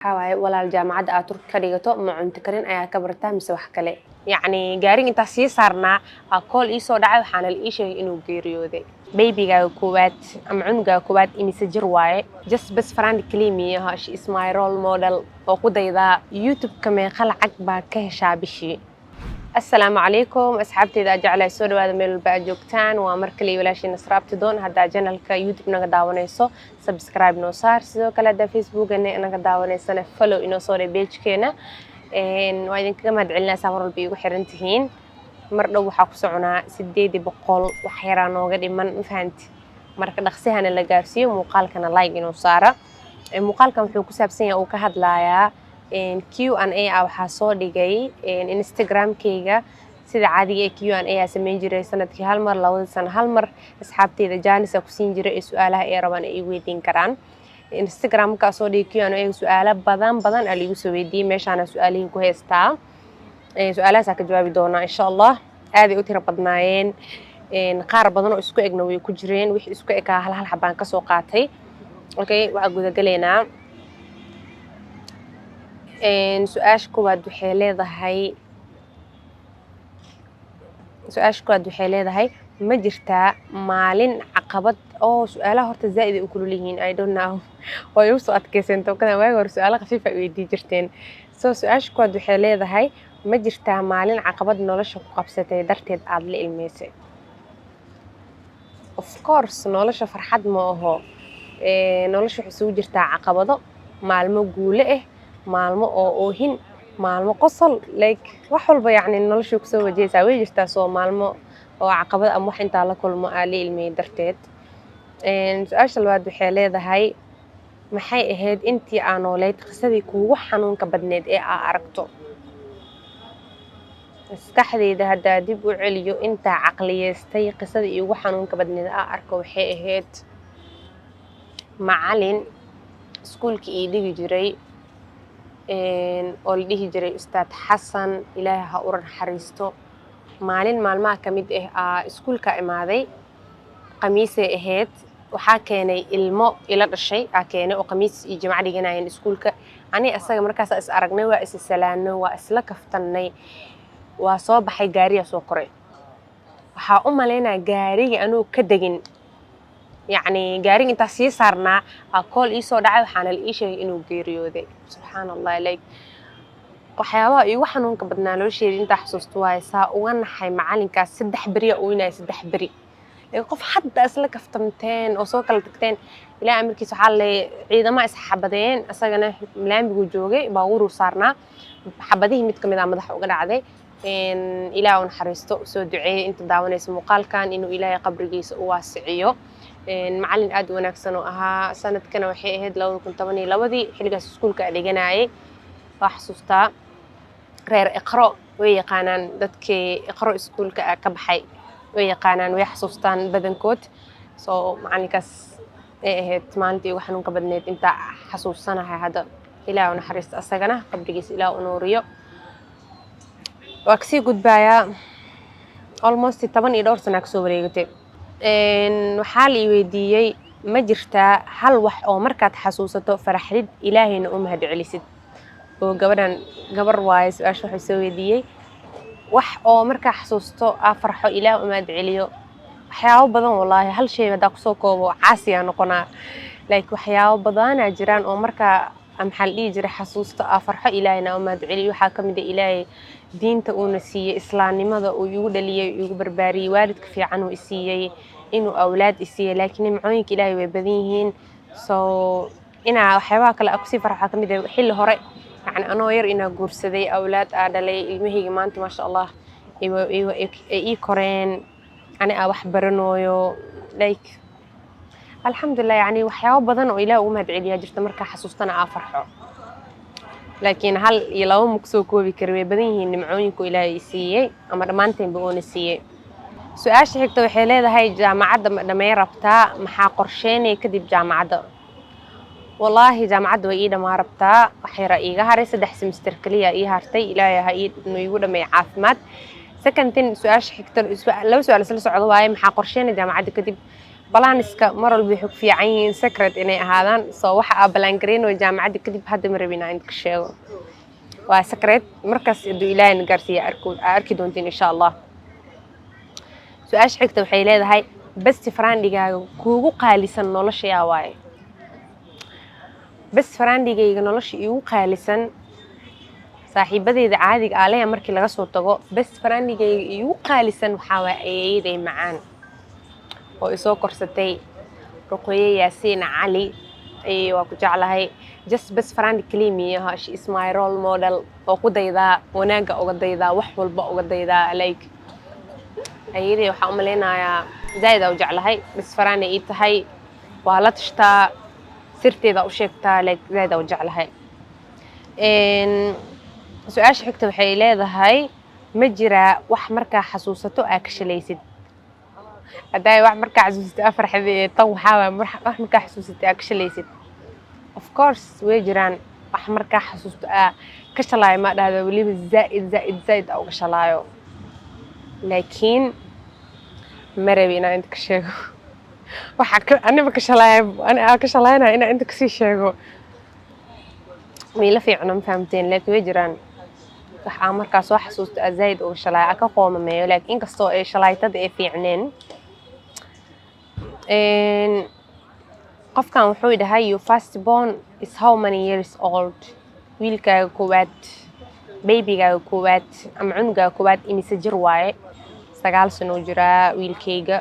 Waxaa waaye, walaal, jaamacadda aad Turki ka dhigato ma cunto karin ayaa ka barataa mise wax kale? Yacni gaariga intaa sii saarnaa aa call ii soo dhacay, waxaana la ii sheegay inuu geeriyooday. Babygaaga koowaad ama cunugaaga koowaad imise jir waaye? Just best friend kaliya miyaha, she is my role model oo ku daydaa. YouTube-ka meeqa lacag baa ka heshaa bishii? Asalaamu calaykum, asxaabteyda aad jeclahay, soo dhawaada meel walba aad joogtaan. Waa mar kale walaashii Nasra Abtidoon. Haddaa channelka YouTube naga daawanayso, subscribe noo saar. Sidoo kale haddaa Facebooka naga daawanaysana, follow inoo soo dheh pagekeena. Waa idinkaga mahad celinaysaa mar walba iigu xiran tihiin. Mar dhow waxaa ku soconaa 800, wax yaraa nooga dhiman, ma fahanti? Marka dhaqsihana la gaarsiiyo, muuqaalkana like inoo saara. Muuqaalkan wuxuu ku saabsan yahay, uu ka hadlayaa Q&A ah. Waxaa soo dhigay Instagramkayga. Sida caadiga ee Q&A aa sameyn jiray sanadkii hal mar, 2dii sano hal mar. Asxaabteyda chance ku siin jiray ee su-aalaha ay rabaan ay weydiin karaan. Instagramka soo dhigay Q&A, su-aalo badan badan aa liigu soo weydiiyey. Meeshaana su-aalihii ku haystaa, su-aalahaasaa ka jawaabi doonaa insha Allah. Aaday u tiro badnaayeen, qaar badan oo isku egna way ku jireen. Wixii isku ekaa hal hal xabaan kasoo qaatay. Okay, waxaa gudagalaynaa su-aasha koowaad. Waxay leedahay, su-aasha koowaad waxay leedahay: ma jirtaa maalin caqabad oo su-aalaha horta zaa'id ay u kulul yihiin? I don't know, way igu soo adkeyseen tookadan. Waagi hore su-aalo khafiif ay weydii jirteen. So su-aasha koowaad waxay leedahay: ma jirtaa maalin caqabad nolosha ku qabsatay darteed aada la ilmeysay? Of course, nolosha farxad ma aho. Nolosha waxay isugu jirtaa caqabado, maalmo guule ah, maalmo oo oohin, maalmo qosol, like wax walba yacni nolosha kusoo wajahaysaa way jirtaa. Soo maalmo oo caqabad ama wax intaa la kulmo aa la ilmeeyey darteed. Su-aasha labaad waxay leedahay: maxay ahayd intii aa nooleyd qisadii kuugu xanuunka badneed ee aa aragto? Maskaxdayda haddaa dib u celiyo, intaa caqliyeystay, qisadii iigu xanuunka badneed aa arko waxay ahayd macalin iskuulka ii dhigi jiray oo la dhihi jiray Ustaad Xasan, Ilaahay ha u naxariisto. Maalin maalmaha ka mid ah aa iskuulka imaaday, khamiisay ahayd. Waxaa keenay ilmo ila dhashay aa keenay oo khamiis iyo jimco dhiganayeen iskuulka. Ani asaga markaas is aragnay, waa is salaanay, waa isla kaftannay, waa soo baxay, gaariyaa soo koray. Waxaa u malaynaya gaarigii anuu ka degin, yacni gaariga intaa sii saarnaa aa call ii soo dhacay, waxaana la ii sheegay inuu geeriyooday. Subxaan Allah, like waxyaabaha iigu xanuunka badnaa nolosheeda intaa xasuusto waaye. Saa uga naxay macalinkaas, 3 beriya ooynaya, 3 beri. Like qof hadda isla kaftamteen oo soo kala tagteen, Ilaah amarkiisa, waxaa le ciidama isxabadeen, asagana laamiguu joogay, baabuuruu saarnaa, xabadihii mid ka mid ah madaxa uga dhacday. Ilaah u naxariisto. Soo duceeyay inta daawanaysa muuqaalkan inuu Ilaahay qabrigiisa u waasiciyo. Macalin aad u wanaagsan oo ahaa. Sanadkana waxay ahayd 2012-dii, xilligaas iskuulka dhiganayay, waa xasuustaa. Reer Iqro way yaqaanaan, dadkii Iqro iskuulka ka baxay way yaqaanaan, way xasuustaan badankood. So macalinkaas ay ahayd maalintii ugu xanuunka badneyd intaa xasuusanahay hadda. Ilaah u naxariisto asagana, qabrigiisa Ilaah u nuuriyo. Waa kasii gudbayaa, almost toban iyo dhowr sanaa kasoo wareegatay. Waxaa la i weydiiyey: ma jirtaa hal wax oo markaad xasuusato faraxdid, Ilaahayna u mahad celisid? Oo gabadhan gabar waaye su-aasha waxay soo weydiiyey. Wax oo markaa xasuusto aa farxo, Ilaah u mahad celiyo, waxyaabo badan wallaahi. Hal shay haddaa kusoo koobo, caasiyaa noqonaa. Like waxyaabo badanaa jiraan oo markaa, maxaa la dhihi jiray, xasuusto aa farxo, Ilaahayna u mahad celiyo. Waxaa ka mid ah Ilaahay diinta uuna siiyey, islaamnimada uu igu dhaliyey, igu barbaariyey, waalidka fiican uu isiiyey, inuu awlaad isiiyey. Laakiin nimcooyinka Ilaahay way badan yihiin. So inaa waxyaabaha kale aa kusii farxo waxaa ka mid ah xilli hore, yacni anoo yar inaa guursaday, awlaad aa dhalay, ilmahayga maanta maasha Allah ay ii koreen, ani aa wax baranooyo. Like alxamdulilah, yani waxyaabo badan oo Ilaah ugu mahad celiyaa jirta, markaa xasuustana aa farxo. Laakiin hal iyo laba ma kusoo koobi kari, way badan yihiin nimcooyinku Ilaahay i siiyey ama dhammaanteenba oona siiyey. Su-aasha xigta waxay leedahay: jaamacadda ma dhamay rabtaa? Maxaa qorsheynaya kadib jaamacadda? Wallaahi jaamacadda way ii dhamaa rabtaa, wax yara iiga haray, 3 semester kaliya ii hartay. Ilaahay ha iigu dhameeyo caafimaad. Second thing, su-aasha xigta, laba su-aal isla socdo waaye: maxaa qorsheynaya jaamacadda kadib? Plans-ka mar walba waxay ku fiican yihiin secret inay ahaadaan. So waxa aa plan gareynayo jaamacadda kadib hadda ma rabin inaan inta ka sheego, waa secret. Markaas hadduu Ilaahay na gaarsiiya aa arki doontiin, insha Allah. Su-aasha xigta waxay leedahay: best friend-igaaga kuugu qaalisan nolosha yaa waaye? Best friend-igayga nolosha iigu qaalisan, saaxiibadeyda caadiga aa leeya markii laga soo tago, best friend-igayga iigu qaalisan waxaa waaye ayeeyaday macaan oo isoo korsatay, Ruqoye Yaasiin Cali. Ayay waa ku jeclahay. Just best friend kaliya miyaha, she is my role model oo ku daydaa, wanaagga uga daydaa, wax walba uga daydaa. Like ayaday waxaa u malaynayaa zaaid aa u jeclahay. Best friend ay ii tahay, waa la tashtaa, sirteeda u sheegtaa, like zaaid aa u jeclahay. Su-aasha xigta waxay leedahay: ma jiraa wax markaa xasuusato aa ka shalaysid? Haddaa wax markaa xasuusato aa farxada, tan waxaa waay wax markaa xasuusato aa ka shalaysid. Of course way jiraan wax markaa xasuusto aa ka shalaayo, ma dhahda weliba zaaid zaaid zaaid aa uga shalaayo, laakiin ma rabi inaan inta ka sheego. Waxa aniba ka shalaaya, ani aa ka shalaynaya inaan inta kasii sheego miila fiicno, ma fahamteen? Laakiin way jiraan wax aan markaa soo xasuusto aa zaaid uga shalaayo, aa ka qoomameeyo, laakiin inkastoo ay shalaytada ay fiicneen. Qofkan wuxuu dhahay: "Your first born is how many years old?" Wiilkaaga koowaad, baby-gaaga koowaad ama cunugaaga koowaad imise jir waaye? 9 sano uu jiraa wiilkayga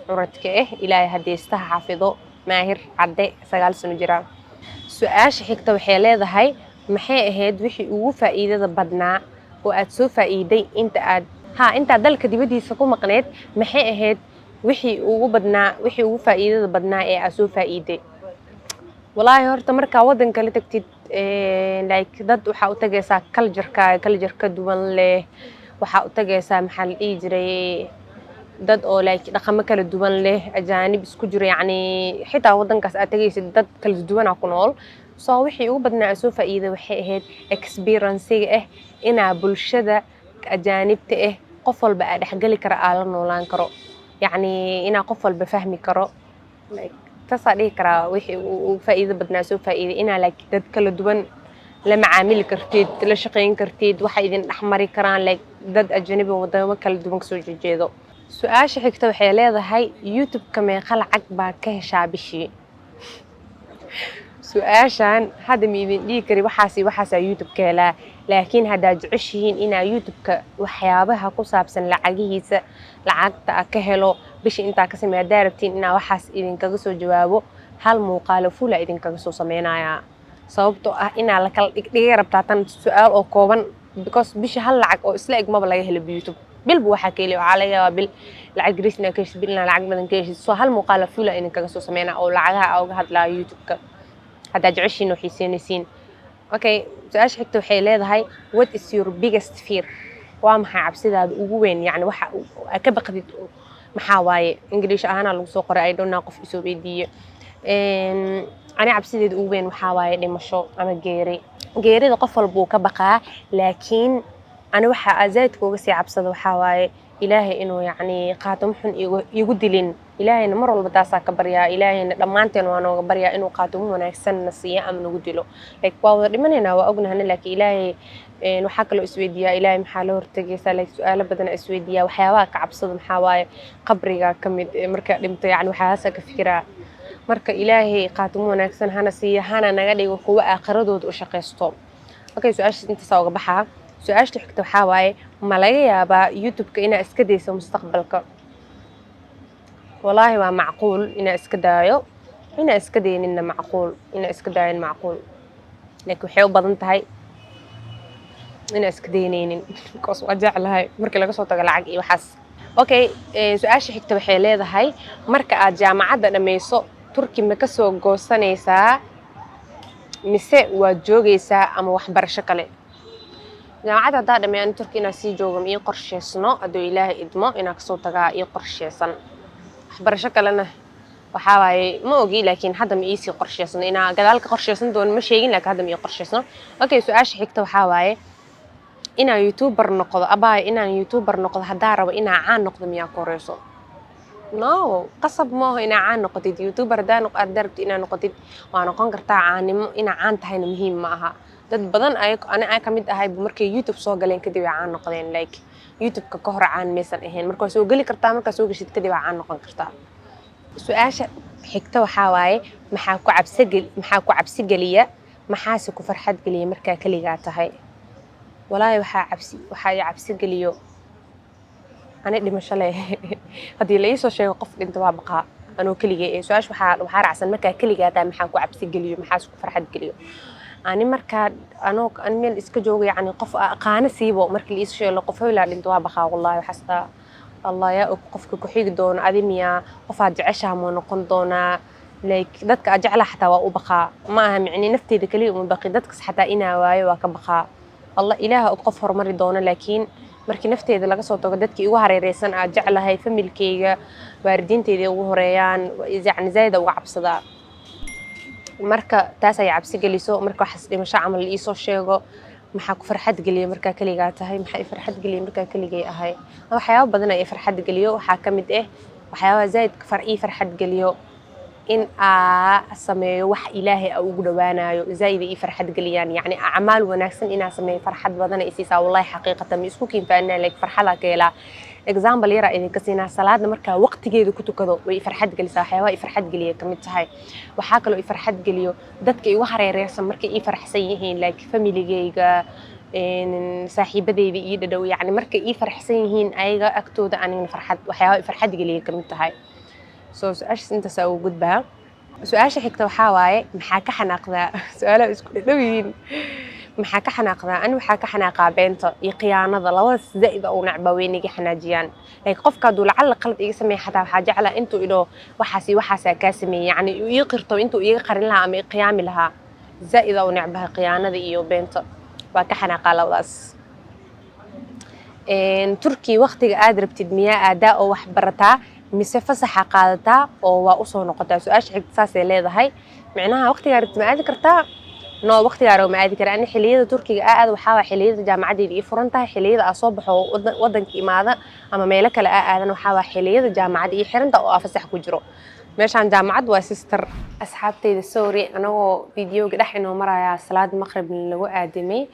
curadka ah. Ilaahay hadeestaha xafido. Maahir Cadde, 9 sano jiraa. Su-aasha xigta waxay leedahay: maxay ahayd wixii ugu faa'iidada badnaa oo aad soo faa'iiday inta aad ha intaad dalka dibaddiisa ku maqneed? Maxay ahayd wixii ugu badnaa, wixii ugu faa'iidada badnaa ee aad soo faa'iiday? Walaahi horta markaa waddan kale tagtid, like dad waxaa u tagaysaa culture-kaaga culture ka duwan leh. Waxaa u tagaysaa, maxaa la dhihi jiray, dad oo like dhaqamo kala duwan leh, ajaanib isku jiro. Yacni xitaa waddankaas aad tagaysid dad kala duwanaa ku nool. So wixii ugu badnaa aan soo faa'iiday waxay ahayd experience-ga ah inaa bulshada ajaanibta ah qof walba aa dhexgeli kara, aa la noolaan karo, yacni inaa qof walba fahmi karo. Like taasaa dhihi karaa wixii ugu faa'iido badnaa soo faa'iiday, inaa like dad kala duwan la macaamili kartid, la shaqayn kartid, waxay idin dhexmari karaan, like dad ajanabi oo wadamo kala duwan kasoo jeedo. Su-aasha xigta waxay leedahay: YouTube-ka meeqa lacag baa ka heshaa bishii? Su-aashan hadda ma idin dhihi kari waxaas iyo waxaasaa YouTube ka helaa, laakiin haddaad jeceshihiin inaa YouTube-ka waxyaabaha ku saabsan lacagihiisa, lacagta a ka helo bishii intaa ka sameeya, haddaa rabtiin inaa waxaas idinkaga soo jawaabo, hal muuqaalo full aa idinkaga soo sameynayaa, sababtoo ah inaa la kala dhigdhigay rabtaa tan su-aal oo kooban, because bisha hal lacag oo isla eg maba laga helo YouTube. Bilba waxaa ka heli, waxaa laga yaabaa bil lacag yariis inaa ka heshid, bil inaa lacag badan ka heshid. So hal muuqaalo full aa idinkaga soo sameynaa oo lacagaha aa uga hadlaayo YouTube-ka, haddaa jeceshiin oo xiiseynaysiin. Okay, su-aasha xigta waxay leedahay: "What is your biggest fear?" Waa maxay cabsidaada ugu weyn? Yacni waxa aa ka baqdid maxaa waaye? English ahaana lagu soo qoray, I don't know qof isoo weydiiye. Ani cabsideeda ugu weyn waxaa waaye dhimasho ama geeri. Geerida qof walba wuu ka baqaa, laakiin ani waxa aa zaidka uga sii cabsada waxaa waaye Ilaahay inuu yacni qaatamo xun igu dilin. Ilaahayna mar walba taasaa ka baryaa, Ilaahayna dhammaanteen waa nooga baryaa inuu qaatamo wanaagsan na siiyo ama nagu dilo. Like waa wada dhimanaynaa, waa ognahana, laakiin Ilaahay waxaa kaloo isweydiiyaa, Ilaahay maxaa la hortagaysaa? Like su-aalo badan isweydiiyaa. Waxyaabaha ka cabsada maxaa waaye? Qabriga ka mid markaa dhinto, yacni waxyaabahaasa ka fikiraa. Marka Ilaahay qaatimo wanaagsan hana siiyo, hana naga dhigo kuwa aakhiradooda u shaqaysto. Okay, su-aashaas intaasaa uga baxaa. Su-aasha xigta waxaa waaye: ma laga yaabaa YouTube-ka inaa iska dayso mustaqbalka? Walaahi waa macquul inaa iska daayo, inaa iska dayninna macquul, inaa iska daayin macquul, laakiin waxay u badan tahay inaa iska daynaynin, because waa jeclahay markii laga soo tago lacag iyo waxaas. Okay, su-aasha xigta waxay leedahay: marka aad jaamacadda dhammayso, Turki ma ka soo goosanaysaa mise waad joogaysaa ama waxbarasho kale? Jaamacadda haddaa dhammeeyo, ani Turki inaa sii joogo ma ii qorsheysno. Hadduu Ilaahay idmo, inaa kasoo tagaa ii qorsheysan. Waxbarasho kalena waxaa waaye ma ogi, laakiin hadda ma iisii qorsheysno. Inaa gadaal ka qorsheysan doono ma sheegin, laakiin hadda ma ii qorsheysno. Okay, su-aasha xigta waxaa waaye: inaan YouTuber noqdo, abaay, inaan YouTuber noqdo haddaa rabo, inaa caan noqdo miyaa ka horeyso? No, qasab maaho inaa caan noqotid. YouTuber haddaa rabtid inaa noqotid, waa noqon kartaa. Caanimo inaa caan tahayna muhiim ma aha. Dad badan ay ani ay ka mid ahay, markay YouTube soo galeen kadib ay caan noqdeen. Like, YouTube-ka ka hor caan maysan ahayn. Marka waa soo geli kartaa, markaa soo geshid kadib waa caan noqon kartaa. Su-aasha xigta waxaa waaye: maxaa ku cabsi geliya, maxaase ku farxad geliya markaa keligaa tahay? Walaahi, waxaa i cabsi geliyo ani dhimasho leh. Haddii la iisoo sheego qof dhinta, waa baqaa anoo keligay. Ee su-aasha waxaa raacsan: markaa keligaa tahay, maxaa ku cabsi geliyo, maxaase ku farxad geliyo? Ani markaa anoo ani meel iska joogo, yacni qof aqaano siibo, markii la iisoo sheego qof hebelaa dhinta, waa baqaa wallahi. Waxaas dhahaa, Allah yaa og qofka ku xigi doono. Adi miyaa qofaad jeceshaha muu noqon doonaa? Like, dadka aad jeclaha xataa waa u baqaa. Ma aha micni nafteeda keliya uma baqi, dadkas xataa inaa waayo waa ka baqaa. Allah, Ilaaha og qof horumari doono, laakiin markii nafteeda laga soo tago, dadkii igu hareereysan aad jeclahay, familkeyga, waalidiinteyda ugu horeeyaan, yacni zaid uga cabsadaa. Marka taas ay cabsi geliso marka waxaas dhimasho camal la iisoo sheego. Maxaa ku farxad geliya markaa keligaa tahay? Maxaa i farxad geliya markaa keligay ahay? Waxyaabo badan ay farxad geliyo. Waxaa ka mid ah waxyaabaha zaid ii farxad geliyo in aa sameeyo wax Ilaahay a ugu dhawaanayo. Zaid ay ii farxad geliyaan, yacni acmaal wanaagsan inaa sameeyo farxad badan ay siisaa. Wallahi, xaqiiqatan ma isku kiinfaanaa, like, farxadaa ka helaa. Example yaraa idinka siinaa: salaada markaa waqtigeeda ku tukado way i farxad gelisaa. Waxyaabaha i farxad geliya ka mid tahay. Waxaa kaloo i farxad geliyo dadka igu hareereysan markay ii faraxsan yihiin, like familigeyga, saaxiibadeyda ii dhadhow, yacni markay ii faraxsan yihiin ayaga agtooda, anigana farxad, waxyaabaha i farxad geliya ka mid tahay. So su-aashaas intaasaa ugu gudbaa. Su-aasha xigta waxaa waaye: maxaa ka xanaaqdaa? Su-aalaha isku dhadhow yihiin. Maxaa ka xanaaqdaa? Ani waxaa ka xanaaqaa beenta iyo khiyaanada. Labadaas zaa'id u nacbaa, way inaga xanaajiyaan. Like, qofka hadduu lacalla qalad iga sameeya xataa, waxaa jeclaa intuu idho waxaas iyo waxaasaa kaa sameeyey, yacni uu ii qirto intuu iiga qarin lahaa ama i qiyaami lahaa. Zaa'id u necbaha khiyaanada iyo beenta, waa ka xanaaqaa labadaas. Turkey waqtiga aad rabtid miyaa aadaa oo wax barataa, mise fasaxa qaadataa oo waa usoo noqotaa? Su-aasha xigta saasay leedahay. Micnaha waqtigaa rabtid ma aadi kartaa? No, waqtigaa rabo ma aadi kara. Ani xilliyada Turkiga aa aada waxaa waa xilliyada jaamacadeyda ii furan tahay. Xilliyada aa soo baxo oo wadanka imaada ama meelo kale aa aadan, waxaa waa xilliyada jaamacadda ii xiranta oo aa fasax ku jiro. Meeshaan jaamacad waa, sister. Asxaabteyda, sorry, anagoo videoga dhex inoo marayaa salaad maqrib lagu aadamay.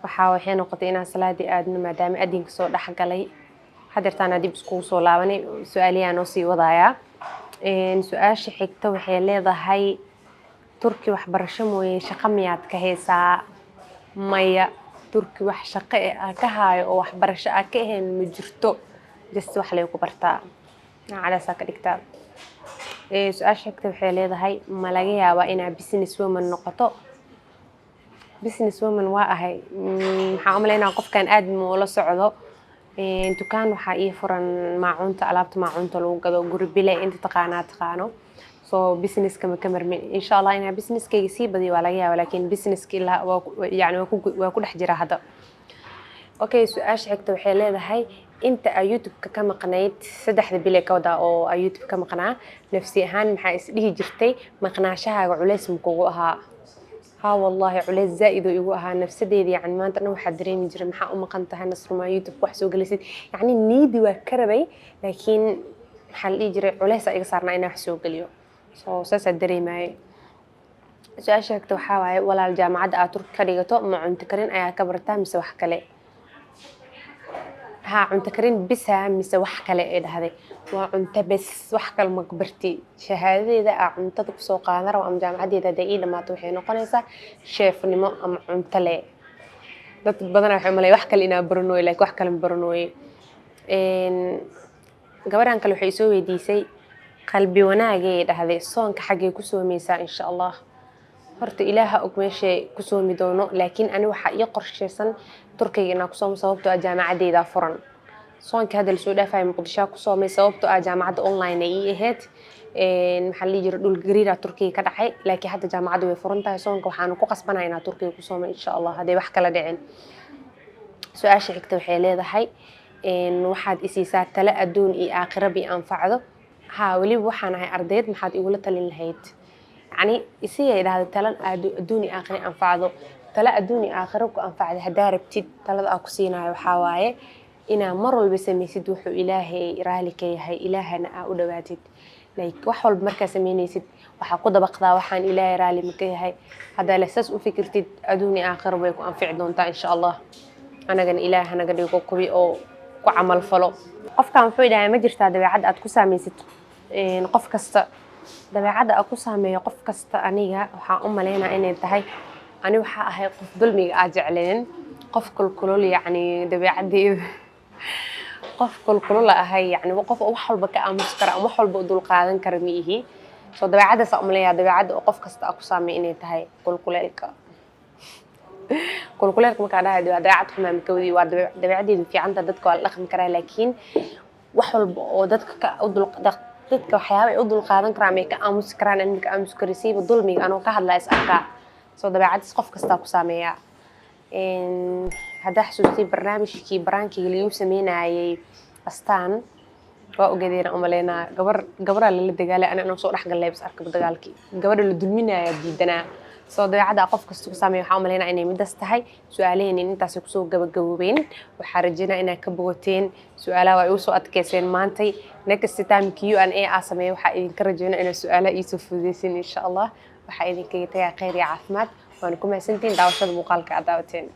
Waxay noqotay inaan salaadii aadno maadaama adinka soo dhex galay. Hadeertaana dib iskugu soo laabanay, su-aaliyaa noo sii wadayaa. Su-aasha xigta waxay leedahay: Turki waxbarasho mooye shaqo miyaad ka haysaa? Maya, Turki wax shaqo eh aa ka haayo oo waxbarasho aa ka ahayn ma jirto. Just wax lay ku bartaa, noocadaasaa ka dhigtaa. Su-aasha xigta waxay leedahay: ma laga yaabaa inaa business woman noqoto? Business woman waa ahay. Maxaa u malaynaa qofkan aad ma ula socdo. Dukaan waxaa ii furan maacuunta, alaabta maacuunta lagu gado, guri bile inta taqaanaa taqaano. So businesska ma ka marmin. Insha Allah inaa businesskayga sii badiyo waa laga yaaba, laakiin businesska ilaa waa yani waa ku dhex jira hadda. Okay, su-aasha xigta waxay leedahay: inta aa YouTube-ka ka maqnayd, 3da bil ee ka wadaa oo aa YouTube ka maqnaa, nafsi ahaan maxaa isdhihi jirtay? Maqnaashahaaga culays ma kugu ahaa? Haa wallahi, culays zaa'id oo igu ahaa nafsadeeda. Yacni maanta dhan waxaa dareemi jiray, maxaa u maqan tahay Nasrumaa, YouTube wax soo gelisid? Yacni niidi waa ka rabay, laakiin maxaa la dhihi jiray, culays aa iga saarnaa inaan wax soo geliyo. So saasaa dareemayay. Su-aasha xigta waxaa waaye: walaal, jaamacadda aad Turki ka dhigato ma cunto karin ayaa ka barataa mise wax kale? Haa, cunto karin bisa mise wax kale ee dhahday. Waa cunto bes, wax kale ma barti. Shahaadadeeda aa cuntada kusoo qaadan rabo ama jaamacaddeeda hadday ii dhamaato waxay noqonaysaa chefnimo ama cunto le. Dad badanaa waxay umaleeya wax kale inaa baranooyo, laakiin wax kale ma baranooye. Gabadhan kale waxay soo weydiisay: qalbi wanaagay dhahday, soonka xaggee ku soomeysaa? Insha Allah, horta Ilaaha og meeshay ku soomi doono, laakiin ani waxaa ii qorshaysan Turkiga inaa ku soomo, sababtoo ah jaamacadeydaa furan. Soonka hadda lasoo dhaafayo Muqdishoa ku soomay, sababtoo ah jaamacadda online ay ii ahayd. Maxaa la dhihi jiray, dhul gariira Turkiga ka dhacay, laakiin hadda jaamacadda way furan tahay. Soonka waxaanu ku qasbanahay inaa Turkiga ku soomay, insha Allah, hadday wax kala dhicin. Su-aasha xigta waxay leedahay: waxaad isiisaa talo adduun iyo aakhiraba i anfacdo. Haa, weliba waxaan ahay ardayd, maxaad igula talin lahayd? Yacni isiyay dhahday talo adduun iyo aakhira anfacdo. Talo adduun iyo aakhiro ku anfacda haddaa rabtid, talada aa ku siinayo waxaa waaye Inaa mar walba samaysid wuxuu Ilaahay raali ka yahay, Ilaahana aa u dhawaatid. Like, wax walba markaa samaynaysid, waxaa ku dabaqdaa waxaan Ilaahay raali ma ka yahay. Haddaa le saas u fikirtid, aduun iyo aakhira way ku anfici doontaa, insha Allah. Anagana Ilaah hanaga dhigo kuwi oo ku camal falo. Qofkan wuxuu dhahay: ma jirtaa dabeecad aad ku saamaysid qof kasta? Dabeecadda aan ku saameeyo qof kasta, aniga waxaan u malaynaa inay tahay, ani waxaa ahay qof dulmiga aa jecleen, qof kulkulul. Yacni dabeecaddeeda qof kulkulula ahay, yacni qof wax walba ka aamusi kara ama wax walba u dulqaadan kara ma ihi. So dabeecaddaas aan umaleeyaa, dabeecadda oo qof kasta aa ku saameeyo inay tahay kulkuleelka. Kulkuleelka markaa dhahay, waa dabeecad xumaa makawdi, waa dabeecaddeedu fiicanta, dadka waa la dhaqmi karaa, laakiin wax walba oo dadka ka u dul dadka waxyaaba ay u dulqaadan karaan ama ay ka aamusi karaan, ani ka aamusi kari, siiba dulmiga anoo ka hadlaa is arkaa. So dabeecaddaas qof kastaa ku saameeyaa. Haddaa xasuustay barnaamijkii prankiga lagu sameynayay Astaan, waa ogeedeen umaleynaa, gabar gabaraa lala dagaalay, ani anoo soo dhex galnay bas arkaba dagaalkii, gabadha la dulminaya diidanaa. So dabeecadda qof kasta ku saameeya, waxaan umaleynaa inay midaas tahay. Su-aalaheeni intaasay kusoo gabagaboobeen. Waxaa rajeynaa inaad ka bogateen su-aalaha, waa igu soo adkeyseen maantay. Next time Q&A aa sameeya, waxaa idinka rajeynaa inaad su-aalaha iisoo fududeysin, insha Allah. Waxaa idinkaga tagaa khayr iyo caafimaad, waana ku mahadsantihiin daawashada muuqaalka aad daawateen.